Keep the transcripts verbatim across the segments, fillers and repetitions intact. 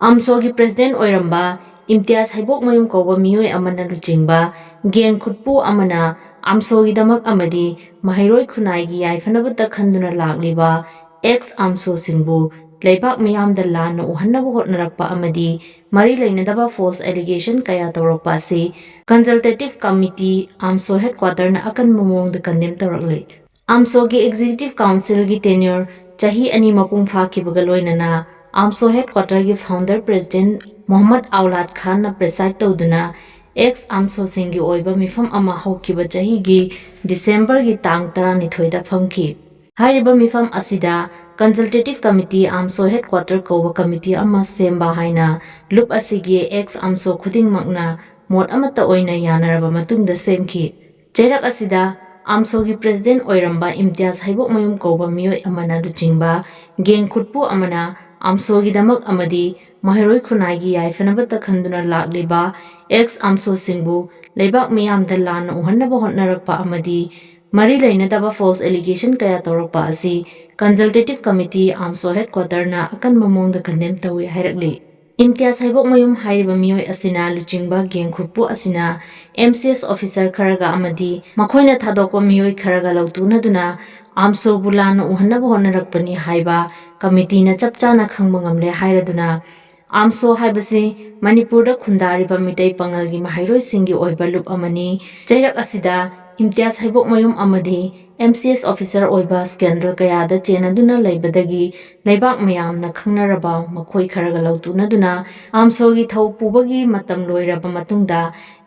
ꯑꯝꯁꯣꯒꯤ president ꯑꯣꯏꯔꯝꯕ ꯏꯝꯇꯤꯌꯥꯖ ꯍꯩꯕꯣꯛꯃꯌꯨꯝ ꯀꯧꯕ ꯃꯤꯑꯣꯏ ꯑꯃꯅ ꯂꯨꯆꯤꯡꯕ gang ꯈꯨꯠꯄꯨ ꯑꯃꯅ ꯑꯝꯁꯣꯒꯤꯗꯃꯛ ꯑꯃꯗꯤ ꯃꯍꯩꯔꯣꯏ ꯈꯨꯟꯅꯥꯏꯒꯤ ꯌꯥꯏꯐꯅꯕꯇ ꯈꯟꯗꯨꯅ ꯂꯥꯛꯂꯤꯕ ex ꯑꯝꯁꯣꯁꯤꯡꯕꯨ ꯂꯩꯕꯥꯛ ꯃꯤꯌꯥꯝꯗ ꯂꯥꯟꯅ ꯎꯍꯟꯅꯕ ꯍꯣꯠꯅꯔꯛꯄ ꯑꯃꯗꯤ ꯃꯔꯤ ꯂꯩꯅꯗꯕ false allegation ꯀꯌꯥ ꯇꯧꯔꯛꯄ ꯑꯁꯤ consultative committee ꯑꯝꯁꯣ headquarterꯅ ꯑꯀꯟꯕ ꯃꯑꯣꯡꯗ condemn ꯇꯧꯔꯛꯂꯤ꯫ ꯑꯝꯁꯣꯒꯤ executive councilꯒꯤ tenure ꯆꯍꯤ ꯑꯅꯤ ꯃꯄꯨꯡ ꯐꯥꯈꯤꯕꯒ ꯂꯣꯏꯅꯅ ꯑꯝꯁꯣ headquarterꯒꯤ founder president ꯃꯣꯍꯝꯃꯗ ꯑꯧꯂꯥꯗ ꯈꯥꯟꯅ preside ꯇꯧꯗꯨꯅ ex ꯑꯝꯁꯣꯁꯤꯡꯒꯤ ꯑꯣꯏꯕ ꯃꯤꯐꯝ ꯑꯃ ꯍꯧꯈꯤꯕ ꯆꯍꯤꯒꯤ Decemberꯒꯤ ꯇꯥꯡ ꯇꯔꯥꯅꯤꯊꯣꯏꯗ ꯐꯝꯈꯤ꯫ ꯍꯥꯏꯔꯤꯕ ꯃꯤꯐꯝ ꯑꯁꯤꯗ consultative committee ꯑꯝꯁꯣ headquarter ꯀꯧꯕ committee ꯑꯃ ꯁꯦꯝꯕ ꯍꯥꯏꯅ ꯂꯨꯞ ꯑꯁꯤꯒꯤ ex ꯑꯝꯁꯣ ꯈꯨꯗꯤꯡꯃꯛꯅ ꯃꯣꯠ ꯑꯃꯠꯇ ꯑꯣꯏꯅ ꯌꯥꯅꯔꯕ ꯃꯇꯨꯡꯗ ꯁꯦꯝꯈꯤ꯫ ꯆꯩꯔꯛ ꯑꯁꯤꯗ ꯑꯝꯁꯣꯒꯤ president ꯑꯣꯏꯔꯝꯕ ꯏꯝꯇꯤꯌꯥꯖ ꯍꯩꯕꯣꯛꯃꯌꯨꯝ ꯀꯧꯕ ꯃꯤꯑꯣꯏ ꯑꯃꯅ ꯂꯨꯆꯤꯡꯕ gang ꯈꯨꯠꯄꯨ ꯑꯃꯅ ꯑꯝꯁꯣꯒꯤꯗꯃꯛ ꯑꯃꯗꯤ ꯃꯍꯩꯔꯣꯏ ꯈꯨꯟꯅꯥꯏꯒꯤ ꯌꯥꯏꯐꯅꯕꯇ ꯈꯟꯗꯨꯅ ꯂꯥꯛꯂꯤꯕ ex ꯑꯝꯁꯣꯁꯤꯡꯕꯨ ꯂꯩꯕꯥꯛ ꯃꯤꯌꯥꯝꯗ ꯂꯥꯟꯅ ꯎꯍꯟꯅꯕ ꯍꯣꯠꯅꯔꯛꯄ ꯑꯃꯗꯤ ꯃꯔꯤ ꯂꯩꯅꯗꯕ false allegation ꯀꯌꯥ ꯇꯧꯔꯛꯄ ꯑꯁꯤ consultative committee ꯑꯝꯁꯣ headquarterꯅ ꯑꯀꯟꯕ ꯃꯑꯣꯡꯗ condemn ꯇꯧꯏ ꯍꯥꯏꯔꯛꯂꯤ꯫ ꯏꯝꯇꯤꯌꯥꯖ ꯍꯩꯕꯣꯛꯃꯌꯨꯝ ꯍꯥꯏꯔꯤꯕ ꯃꯤꯑꯣꯏ ꯑꯁꯤꯅ ꯂꯨꯆꯤꯡꯕ gang ꯈꯨꯠꯄꯨ ꯑꯁꯤꯅ M C S officer ꯈꯔꯒ ꯑꯃꯗꯤ ꯃꯈꯣꯏꯅ ꯊꯥꯗꯣꯛꯄ ꯃꯤꯑꯣꯏ ꯈꯔꯒ ꯂꯧꯇꯨꯅꯗꯨꯅ ꯑꯝꯁꯣꯕꯨ ꯂꯥꯟꯅ ꯎꯍꯟꯅꯕ ꯍꯣꯠꯅꯔꯛꯄꯅꯤ ꯍꯥꯏꯕ committeeꯅ ꯆꯞ ꯆꯥꯅ ꯈꯪꯕ ꯉꯝꯂꯦ ꯍꯥꯏꯔꯗꯨꯅ ꯑꯝꯁꯣ ꯍꯥꯏꯕꯁꯤ ꯃꯅꯤꯄꯨꯔꯗ ꯈꯨꯟꯗꯥꯔꯤꯕ ꯃꯤꯇꯩ ꯄꯥꯉꯜꯒꯤ ꯃꯍꯩꯔꯣꯏꯁꯤꯡꯒꯤ ꯑꯣꯏꯕ ꯂꯨꯞ ꯑꯃꯅꯤ꯫ ꯆꯩꯔꯛ ꯑꯁꯤꯗ ꯏꯝꯇꯤꯌꯥꯖ ꯍꯩꯕꯣꯛꯃꯌꯨꯝ ꯑꯃꯗꯤ M C S officer ꯑꯣꯏꯕ scandal ꯀꯌꯥꯗ ꯆꯦꯟꯅꯗꯨꯅ ꯂꯩꯕꯗꯒꯤ ꯂꯩꯕꯥꯛ ꯃꯌꯥꯝꯅ ꯈꯪꯅꯔꯕ ꯃꯈꯣꯏ ꯈꯔꯒ ꯂꯧꯇꯨꯅꯗꯨꯅ ꯑꯝꯁꯣꯒꯤ ꯊꯧ ꯄꯨꯕꯒꯤ ꯃꯇꯝ ꯂꯣꯏꯔꯕ ꯃꯇꯨꯡꯗ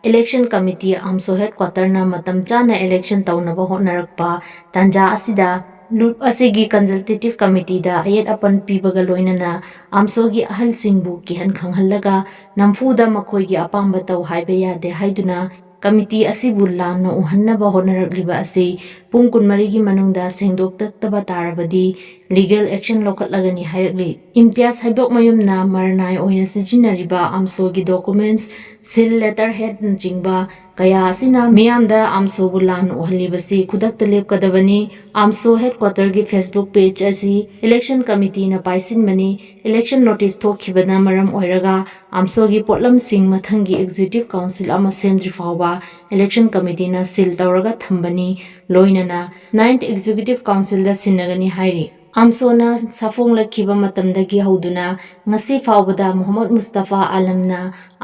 election committee ꯑꯝꯁꯣ headquarterꯅ ꯃꯇꯝ ꯆꯥꯅ election ꯇꯧꯅꯕ ꯍꯣꯠꯅꯔꯛꯄ ꯇꯥꯟꯖꯥ ꯑꯁꯤꯗ ꯂꯨꯞ ꯑꯁꯤꯒꯤ consultative committeeꯗ ꯑꯌꯦꯠ ꯑꯄꯟ ꯄꯤꯕꯒ ꯂꯣꯏꯅꯅ ꯑꯝꯁꯣꯒꯤ ꯑꯍꯜꯁꯤꯡꯕꯨ ꯀꯤꯍꯟ ꯈꯪꯍꯜꯂꯒ ꯅꯝꯐꯨꯗ ꯃꯈꯣꯏꯒꯤ ꯑꯄꯥꯝꯕ ꯇꯧ ꯍꯥꯏꯕ ꯌꯥꯗꯦ ꯍꯥꯏꯗꯨꯅ committee ꯑꯁꯤꯕꯨ ꯂꯥꯟꯅ ꯎꯍꯟꯅꯕ ꯍꯣꯠꯅꯔꯛꯂꯤꯕ ꯑꯁꯤ ꯄꯨꯡ ꯀꯨꯟꯃꯔꯤꯒꯤ ꯃꯅꯨꯡꯗ ꯁꯦꯡꯗꯣꯛꯇꯕ ꯇꯥꯔꯕꯗꯤ legal action ꯂꯧꯈꯠꯂꯒꯅꯤ ꯍꯥꯏꯔꯛꯂꯤ꯫ ꯏꯝꯇꯤꯌꯥꯖ ꯍꯩꯕꯣꯛꯃꯌꯨꯝꯅ ꯃꯔꯅꯥꯏ ꯑꯣꯏꯅ ꯁꯤꯖꯤꯟꯅꯔꯤꯕ ꯑꯥꯝꯁꯣꯒꯤ documents, seal, letterheadꯅꯆꯤꯡꯕ ꯀꯌꯥ ꯑꯁꯤꯅ ꯃꯤꯌꯥꯝꯗ ꯑꯥꯝꯁꯣꯕꯨ ꯂꯥꯟꯅ ꯎꯍꯜꯂꯤꯕꯁꯤ ꯈꯨꯗꯛꯇ ꯂꯦꯞꯀꯗꯕꯅꯤ꯫ ꯑꯥꯝꯁꯣ headquarterꯒꯤ Facebook page ꯑꯁꯤ election committeeꯅ ꯄꯥꯏꯁꯤꯟꯕꯅꯤ꯫ Election notice ꯊꯣꯛꯈꯤꯕꯅ ꯃꯔꯝ ꯑꯣꯏꯔꯒ ꯑꯥꯝꯁꯣꯒꯤ ꯄꯣꯠꯂꯝꯁꯤꯡ ꯃꯊꯪꯒꯤ executive council ꯑꯃ ꯁꯦꯝꯗ꯭ꯔꯤ ꯐꯥꯎꯕ election committeeꯅ seal ꯇꯧꯔꯒ ꯊꯝꯕꯅꯤ꯫ ꯂꯣꯏꯅꯅ ninth executive councilꯗ ꯁꯤꯟꯅꯒꯅꯤ ꯍꯥꯏꯔꯤ꯫ ꯑꯥꯝꯁꯣꯅ ꯁꯥꯐꯣꯡꯂꯛꯈꯤꯕ ꯃꯇꯝꯗꯒꯤ ꯍꯧꯗꯨꯅ ꯉꯁꯤ ꯐꯥꯎꯕꯗ ꯃꯨꯍꯝꯃꯗ ꯃꯨꯁꯇꯐꯥ ꯑꯥꯂꯝꯅ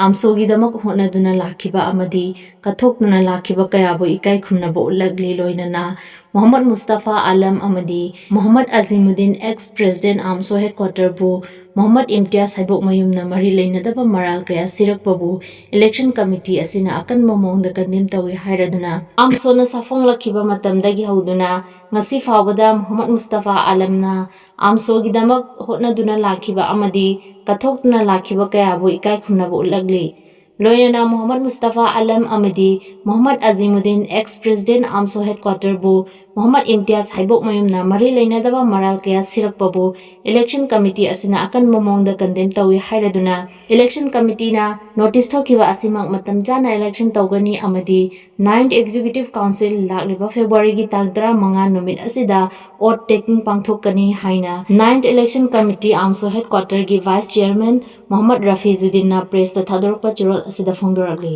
ꯑꯥꯝꯁꯣꯒꯤꯗꯃꯛ ꯍꯣꯠꯅꯗꯨꯅ ꯂꯥꯛꯈꯤꯕ ꯑꯃꯗꯤ ꯀꯠꯊꯣꯛꯇꯨꯅ ꯂꯥꯛꯈꯤꯕ ꯀꯌꯥꯕꯨ ꯏꯀꯥꯏ ꯈꯨꯝꯅꯕ ꯎꯠꯂꯛꯂꯤ꯫ ꯂꯣꯏꯅꯅ ꯃꯨꯍꯝꯃꯗ ꯃꯨꯁꯇꯐꯥ ꯑꯥꯂꯝ ꯑꯃꯗꯤ ꯃꯨꯍꯝꯃꯗ ꯑꯖꯤꯃꯨꯗꯤꯟ, ex president ꯑꯥꯝꯁꯣ headquarterꯕꯨ ꯃꯨꯍꯝꯃꯗ ꯏꯝꯇꯤꯌꯥꯖ ꯍꯩꯕꯣꯛꯃꯌꯨꯝꯅ ꯃꯔꯤ ꯂꯩꯅꯗꯕ ꯃꯔꯥꯜ ꯀꯌꯥ ꯁꯤꯔꯛꯄꯕꯨ election committee ꯑꯁꯤꯅ ꯑꯀꯟꯕ ꯃꯑꯣꯡꯗ condemn ꯇꯧꯏ ꯍꯥꯏꯔꯗꯨꯅ, ꯑꯥꯝꯁꯣꯅ ꯁꯥꯐꯣꯡꯂꯛꯈꯤꯕ ꯃꯇꯝꯗꯒꯤ ꯍꯧꯗꯨꯅ ꯉꯁꯤ ꯐꯥꯎꯕꯗ ꯃꯨꯍꯝꯃꯗ ꯃꯨꯁꯇꯐꯥ ꯑꯥꯂꯝꯅ ꯑꯥꯝꯁꯣꯒꯤꯗꯃꯛ ꯍꯣꯠꯅꯗꯨꯅ ꯂꯥꯛꯈꯤꯕ ꯑꯃꯗꯤ ꯀꯠꯊꯣꯛꯇꯨꯅ ꯂꯥꯛꯈꯤꯕ ꯀꯌꯥꯕꯨ ꯏꯀꯥꯏ ꯈꯨꯝꯅꯕ ꯎꯠꯂꯛꯂꯤ꯫ ꯂꯣꯏꯅꯅ ꯃꯨꯍꯝꯃꯗ ꯃꯨꯁꯇꯐꯥ ꯑꯥꯂꯝ ꯑꯃꯗꯤ ꯃꯨꯍꯝꯃꯗ ꯑꯖꯤꯃꯨꯗꯤꯟ, ex president ꯑꯥꯝꯁꯣ headquarterꯕꯨ ꯃꯨꯍꯝꯃꯗ ꯏꯝꯇꯤꯌꯥꯖ ꯍꯩꯕꯣꯛꯃꯌꯨꯝꯅ ꯃꯔꯤ ꯂꯩꯅꯗꯕ ꯃꯔꯥꯜ ꯀꯌꯥ ꯁꯤꯔꯛꯄꯕꯨ election committee ꯑꯁꯤꯅ ꯑꯀꯟꯕ ꯃꯑꯣꯡꯗ condemn ꯇꯧꯏ ꯍꯥꯏꯔꯗꯨꯅ, election committeeꯅ notice ꯊꯣꯛꯈꯤꯕ ꯑꯁꯤꯃꯛ ꯃꯇꯝ ꯆꯥꯅ election ꯇꯧꯒꯅꯤ ꯑꯃꯗꯤ ninth executive council ꯂꯥꯛꯂꯤꯕ Februaryꯒꯤ ꯇꯥꯡ ꯇꯔꯥꯃꯉꯥ ꯅꯨꯃꯤꯠ ꯑꯁꯤꯗ oath taking ꯄꯥꯡꯊꯣꯛꯀꯅꯤ ꯍꯥꯏꯅ ninth election committee ꯑꯥꯝꯁꯣ headquarterꯒꯤ vice chairman ꯃꯨꯍꯝꯃꯗ ꯔꯐꯤꯖꯨꯗꯤꯟꯅ pressꯇ ꯊꯥꯗꯣꯔꯛꯄ ꯆꯦꯔꯣꯜ ꯑꯁꯤꯗ ꯐꯣꯡꯗꯣꯔꯛꯂꯤ꯫